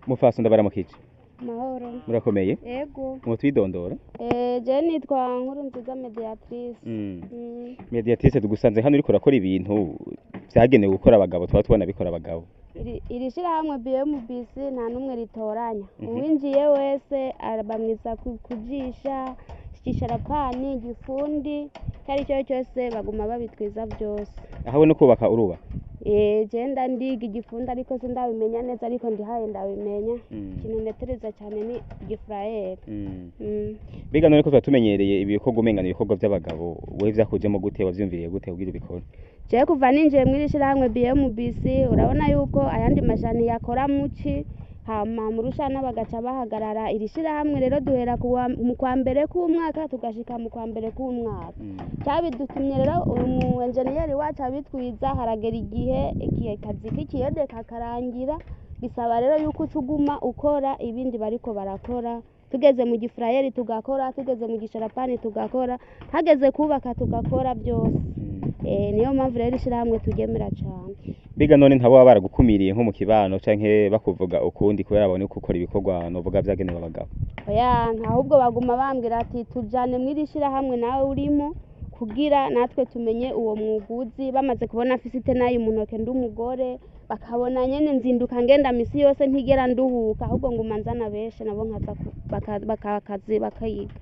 Mufaso, ndabaramukije. Mahoro. Murakomeye? Ego. Mwotwidondora? Je nitwa Nkuru Nziza Mediatrice. Mediatrice, tugusanze hano uriko urakora ibintu vyagenewe gukora abagabo, twaba tubona bikora abagabo. Iri shirahamwe BMBC nta n'umwe ritoranya. Uwinjiye wese bamwiza kujisha, isharapani, igifundi, icyo ari cyo cyose baguma babitwiza byose. Ahawe no kubaka uruba? Je ndiga igifundi, ariko sindabimenya neza, ariko ndihaye ndabimenya. Ikintu ntetereza cyane ni igifurayeri. Mbega none ko tuba tumenyereye ibikorwa umenga ni ibikorwa vy'abagabo, wewe vyakujemo gute, wavyumviriye gute kugira ubikore? Jewe kuva ninjiye mw'iri shirahamwe BMBC, urabona yuko ayandi majani yakora muci, hama mu rushana bagaca bahagarara. Iri shirahamwe rero duhera mu kwa mbere k'umwaka tugashika mu kwa mbere k'umwaka. Cyabidutumye rero, umu enjeniyeri wacu abitwiza, haragera igihe kazi k'ikiyede kakarangira, bisaba rero yuko uca uguma ukora ibindi bariko barakora. Tugeze mu gifurayeri tugakora, tugeze mu gisharapani tugakora, hageze kubaka tugakora byose. Niyo mpamvu rero ishirahamwe tugemera cane. Mbega none ntabo baba baragukumiriye nko mu kibano canke bakuvuga ukundi kubera babone ko ukora ibikorwa novuga vyagenewe abagabo? Oya, ahubwo baguma bambwira ati tujane mw'iri shirahamwe nawe urimo, kugira natwe tumenye uwo mwuguzi. Bamaze kubona afise itenayi mu ntoke, ndi umugore, bakabona nyene nzinduka ngenda misi yose, ntigera nduhuka, ahubwo nguma nzana benshi nabo nkaza bakazi bakayiga.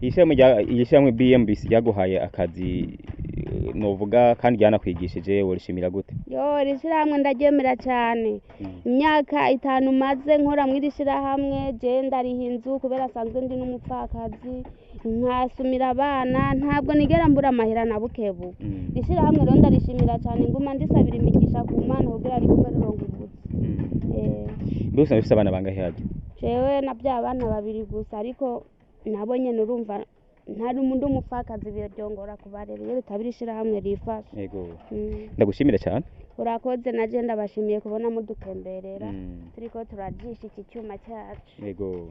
Iri shirahamwe BMBC ryaguhaye akazi, novuga kandi ryanakwigishije, worishimira gute? Yo, iri shirahamwe ndaryemera cane. Imyaka 5 maze nkora mw'iri shirahamwe, je ndariha inzu kubera asanzwe ndi n'umupfakazi, nkasumira abana, ntabwo nigera mbura amahera na bukebuke. Iri shirahamwe rero ndarishimira cane, nguma ndisabira imigisha ku Mana kugira rigume rironka ubuzi. Mbega usanzwe ufise abana bangahe harya? Jewe navyaye abana babiri gusa, ariko nabo nyene urumva ntari ndi umupfakazi, biryongora kubarera iyo ritabira ishirahamwe rifasha. Yego. Ndagushimire cane. Urakoze, naje ndabashimiye kubona mudutemberera, turiko turajisha iki cyuma cyacu. Yego.